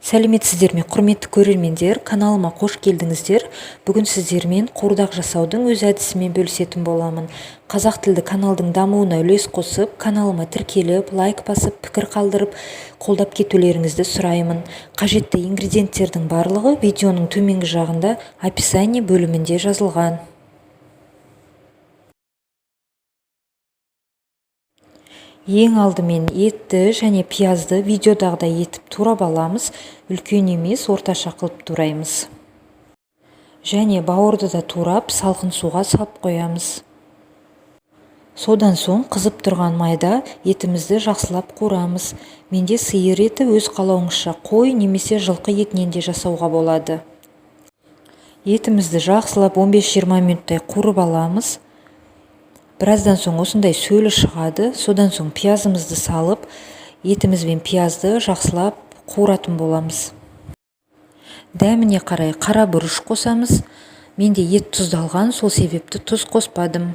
Сәлеметсіздер ме, құрметті көрермендер! Каналыма қош келдіңіздер! Бүгін сіздермен қуырдақ жасаудың өз әдісімен бөлісетін боламын. Қазақ тілді каналдың дамуына үлес қосып, каналыма тіркеліп, лайк басып, пікір қалдырып, қолдап кетулеріңізді сұраймын. Қажетті ингредиенттердің барлығы видеоның төменгі жағында, описание бөлімінде жазылған. Ең алдымен етті және пиязды видеодағыдай етіп турап аламыз. Үлкен емес, орташа қылып тураймыз. Және бауырды да турап, салқын суға салып қоямыз. Содан соң қызып тұрған майда етімізді жақсылап қуырамыз. Менде сиыр еті, өз қалауыңызша қой немесе жылқы етінен де жасауға болады. Етімізді жақсылап 15-20 минуттай қуырып аламыз. Біраздан соң осындай сөлі шығады. Содан соң пиязымызды салып, етіміз бен пиязды жақсылап қуыратын боламыз. Дәміне қарай қара бұрыш қосамыз. Менде ет тұздалған, сол себепті тұз қоспадым.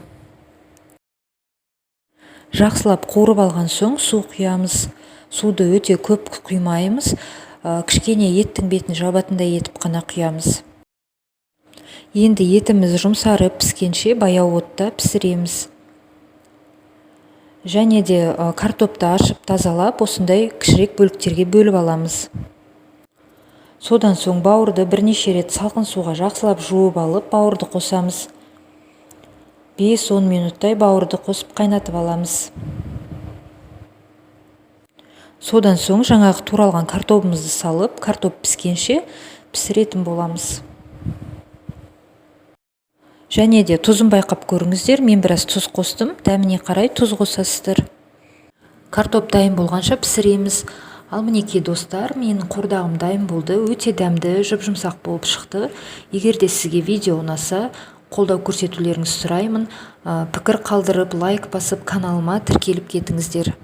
Жақсылап қуырып алған соң су құямыз. Суды өте көп құймаймыз, кішкене еттің бетін жабатындай етіп қана құямыз. Енді етіміз жұмсарып піскенше баяу отта пісіреміз. Және де картопты аршып, тазалап, осындай кішірек бөліктерге бөліп аламыз. Содан соң бауырды бірнеше рет салқын суға жақсылап жуып алып, бауырды қосамыз. 5-10 минуттай бауырды қосып қайнатып аламыз. Содан соң жаңағы туралған картобымызды салып, картоп піскенше пісіретін боламыз. Және де тұзын байқап көріңіздер, мен біраз тұз қостым, дәміне қарай тұз қосасыздар. Картоп дайын болғанша пісіреміз. Ал мінекей, достар, менің қуырдағым дайын болды. Өте дәмді, жұп-жұмсақ болып шықты. Егер де сізге видео ұнаса, қолдау көрсетулеріңізді сұраймын. Пікір қалдырып, лайк басып, каналыма тіркеліп кетіңіздер.